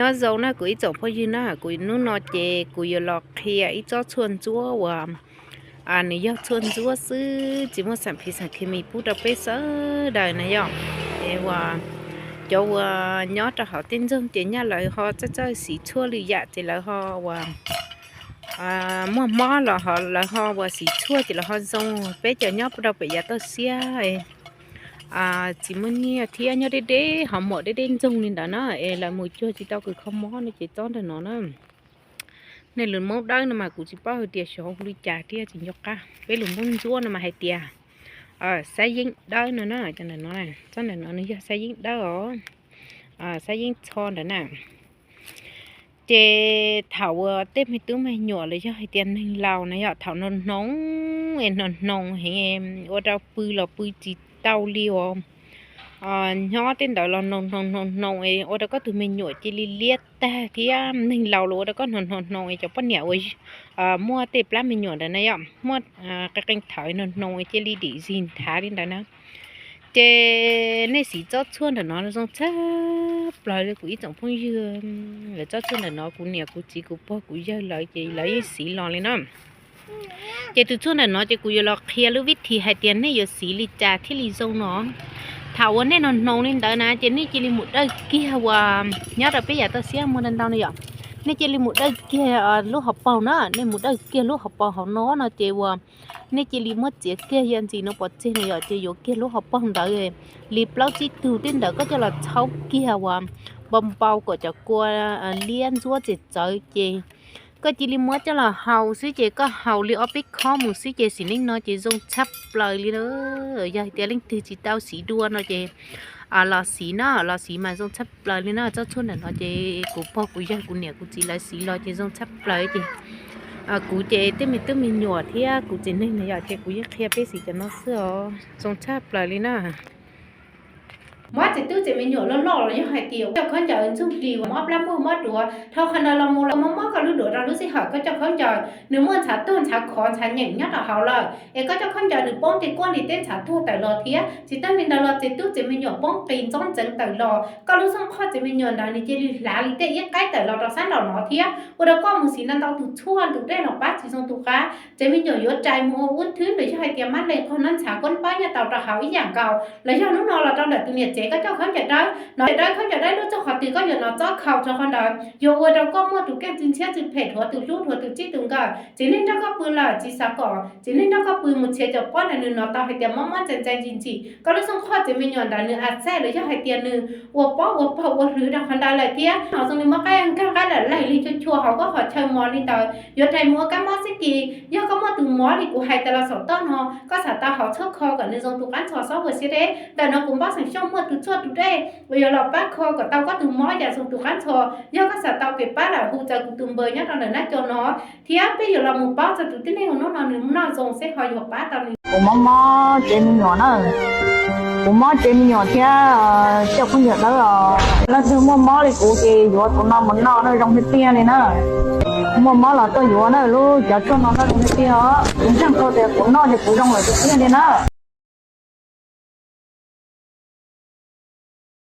Nyob zoo na kuv ib tsoom phooj ywg na, kuv hnub no ces kuv yuav los qhia ib tsob tshuaj ntsuab uas nws yog tshuaj ntsuab xwb, tsis muaj xam phiv xam khes mis pub rau peb sawv daws na yom. Es uas cov uas nyob rau hauv tej ntxoog ces nyaj lawv ho txawj txawj siv tshuaj lwm yam ces lawv ho uas muaj mob los lawv ho uas siv tshuaj ces lawv ho zoo. Peb cov nyob rau pem yav toj siab tsis muaj nyiaj thiab nyob deb deb ho muam deb deb ntxoog li ntawd na, es lawv mus cuag tsis tau kws kho mob no ces tsob ntawm no na. Nej lus Hmoob Dawb no mas kuv tsis paub hais tias xyov hu li cas thiab tsis nco qab. Peb lus Hmoob Ntsuab no mas hais tias xab yeeb dawb no na, cov ntawm no, tsob ntawm no nws yog xab yeeb dawb os, xab yeeb tsho ntawd na. Ces thaum uas tej me tub me nyuam los yog hais tias neeg laus na yom, thaum hnoos hnoos es hnoos hnoos heev ua rau pw los pw tsis tau li os, nyob tej ntawd los hnoos hnoos hnoos hnoos es ua rau koj tus me nyuam cia li liab tag thiab neeg laus los ua rau koj hnoos hnoos hnoos es cov poj niam uas muaj tej plab me nyuam ntawd na yom, muaj qee qee thawv hnoos hnoos es cia li dim zis nthav li ntawd na. Ces nej siv tsob tshuaj ntawm no zoo tshaj plaws li kuv ib tsoom phooj ywg. Lawv tsob tshuaj ntawm no kuv niam kuv txiv kuv pog kuv yawg lawv ces lawv yeej siv los li na. Ces tus tshuaj ntawm no ces kuv yuav los qhia lub vib thim hais tias nej yuav siv li cas thiaj li zoo no. Thaum uas nej hnoos hnoos li ntawd na ces nej cia li mus dawj kiag uas nyob rau peb yav toj siab muaj ntau ntau no yom. Nej cia li mus dawj kiag lub hauv paug na, nej mus dawj kiag lub hauv paug hauv no no ces uas nej cia li muab txiav kiag yam ntxim no pov tseg na yom, ces yuav kiag lub hauv paug ntawd li plaub tsib tug tej ntawd koj coj los txhawb kiag uas npau npau kom cov kua liab ntsuab txawv txawv ces koj cia li muab coj los haus xwb ces koj haus li ob peb khob mus xwb ces sim neej no ces zoo tshaj plaws li na. Yog hais tias leej twg tsis tau siv dua no ces los siv na, los siv mas zoo tshaj plaws li na. Tsob tshuaj ntawm no ces kuv pog kuv yawg kuv niam kuv txiv lawv siv los ces zoo tshaj plaws ces kuv ces tej me tub me nyuam thiab kuv tsev neeg na yom ces kuv yeej qhia peb siv cov no xwb os, zoo tshaj plaws li na. Mob tsev tub tsev me nyuam loj loj los yog hais tias coj khaub ncaws ntxuj plis uas mob plab muag mob duav, dhau qhov ntawd los mus los mob mob koj lub duav rau lub sij hawm koj coj khaub ncaws nws muaj ntxhav tuag ntxhav khov ntxhav nyeem nyob rau hauv lawm es koj coj khaub ncaws nws poob tej kuab nti tej ntxhav tuag tawm los thiab. Tsis tas li ntawd los tsev tub tsev me nyuam poob qis ntxob ntxeev tawm los, koj lub xooj qhoj tsev me nyuam ntawd nws cia li hlav li tej iab qaib tawm los rau sab nraum no thiab ua rau koj mus siv ntau ntau tus tshuaj tus dej los pab tsis zoo tus qab, tsev me nyuam yuav rais mus ua ub thwb los yog hais tias mab leej qhov no ntxhav kuab npab nyob tau rau hauv ib yam nkaus. Los yog hnub no los rau ntawm tus niam tsev koj coj khaub ncaws dawb no, dawb khaub ncaws dawb lub txoj qhov twg koj yuav no txob khaus rau qhov ntawd yuav ua rau koj muaj tus keej tus ntshiab tus phem dhuav tus hlub dhuav tus txij tus nkawm. Txiv neej nrog koj pw lawm tsis xav kom txiv neej nrog koj pw mus txhiav cov pob ntawd nws hnov tau hais tias mob mob ntxeev ntxeev ntxim ntxim, koj lub xooj qhoj tsev me nyuam ntawd nws a txaij los yog hais tias nws ua pob ua pog ua hlwv rau qhov ntawd lawm thiab hnov zoo li muaj qab nkag qab lawm laig li chua chua hauv koj qhov chaw mos li ntawd yuav rais mus ua kab mob xwb kis. Yog koj muaj tus mob li kuv hais tas los saum toj no koj xav tau haus tshuaj kho kom nws zoo tus qab ntxhov xob ua siab deb ntawm no kuv Npab Xeem Xyooj muaj tus tshuaj tus dej uas yuav los pab kho kom tau koj tus mob yam zoo tus qab ntxhov. Yog koj xav tau kev pab lawm hu txog kuv tus npawb nyob rau ntawm nab co no thiab peb yuav los mus paub txog tus tib neeg uas hnub no nws noj zoo seb ho yuav pab tau nws. Kuv mob mob tsev me nyuam na, kuv mob tsev me nyuam thiab coj khaub ncaws dawb os. Leej twg muaj mob li kuv ces yuav tus no mus noj na zoo tiag tiag li na. Muaj mob los tuaj yuav na, lub cov tshuaj no noj zoo tiag tiag os. Kuv ntseeg tau tias kuv noj ces kuv zoo lawm tiag tiag li na.